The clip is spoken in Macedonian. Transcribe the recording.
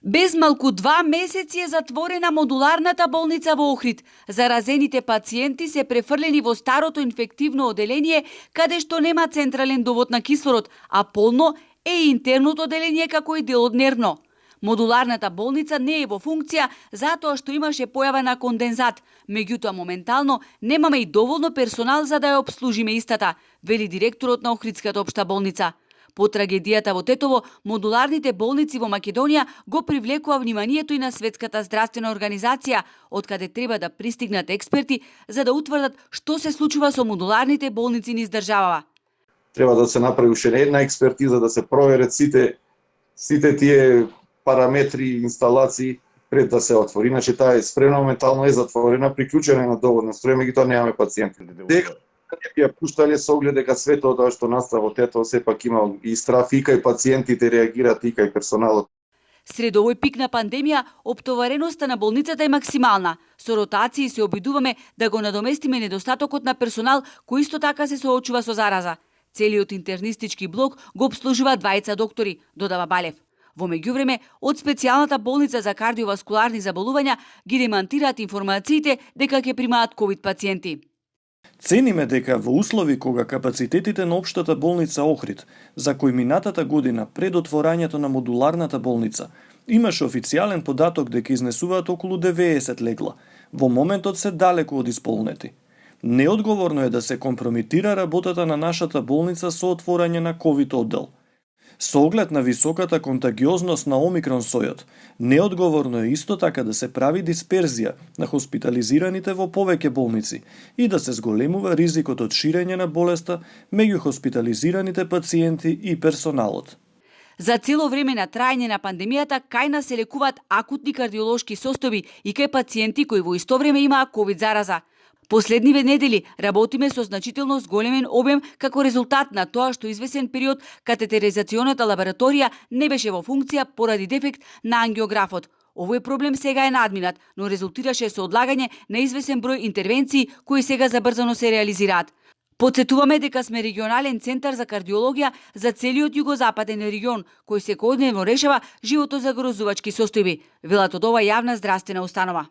Без малку 2 месеци е затворена модуларната болница во Охрид. Заразените пациенти се префрлени во старото инфективно оделение, каде што нема централен довод на кислород, а полно е и интерното оделение како и дел од нервно. Модуларната болница не е во функција затоа што имаше појава на кондензат, меѓутоа моментално немаме и доволно персонал за да ја обслужиме истата, вели директорот на Охридската општа болница. По трагедијата во Тетово, модуларните болници во Македонија го привлекува вниманието и на Светската здравствена организација, од каде треба да пристигнат експерти за да утврдат што се случува со модуларните болници низ државава. Треба да се направи уште една експертиза, да се проверат сите тие параметри и инсталации пред да се отвори. Иначе таа е спремна, моментално е затворена, приклучена е на доводно струја, меѓутоа немаме пациенти. Дека ја пуштале со оглед дека свето тоа што настава во Тетово сепак има и страф, и кај пациентите реагираат, и кај персоналот. Сред овој пик на пандемија, оптовареноста на болницата е максимална. Со ротации се обидуваме да го надоместиме недостатокот на персонал кој исто така се соочува со зараза. Целиот интернистички блок го обслужува 2 доктори, додава Балев. Во меѓувреме, од специјалната болница за кардиоваскуларни заболувања ги демантираат информациите дека ќе примаат ковид пациенти. Цениме дека во услови кога капацитетите на општата болница Охрид, за кој минатата година пред отворањето на модуларната болница, имаше официјален податок дека изнесуваат околу 90 легла, во моментот се далеку од исполнети. Неодговорно е да се компрометира работата на нашата болница со отворање на ковид оддел. Со оглед на високата контагиозност на омикрон сојот, неодговорно е исто така да се прави дисперзија на хоспитализираните во повеќе болници и да се зголемува ризикот од ширење на болеста меѓу хоспитализираните пациенти и персоналот. За цело време на трајање на пандемијата, кај нас се лекуваат акутни кардиолошки состојби и кај пациенти кои во исто време имаа ковид зараза. Последниве недели работиме со значително зголемен обем како резултат на тоа што извесен период катетеризационата лабораторија не беше во функција поради дефект на ангиографот. Овој проблем сега е надминат, но резултираше со одлагање на извесен број интервенции кои сега забрзано се реализираат. Потсетуваме дека сме регионален центар за кардиологија за целиот југозападен регион, кој секојдневно решава животозагрозувачки состојби, велат од ова јавна здравствена установа.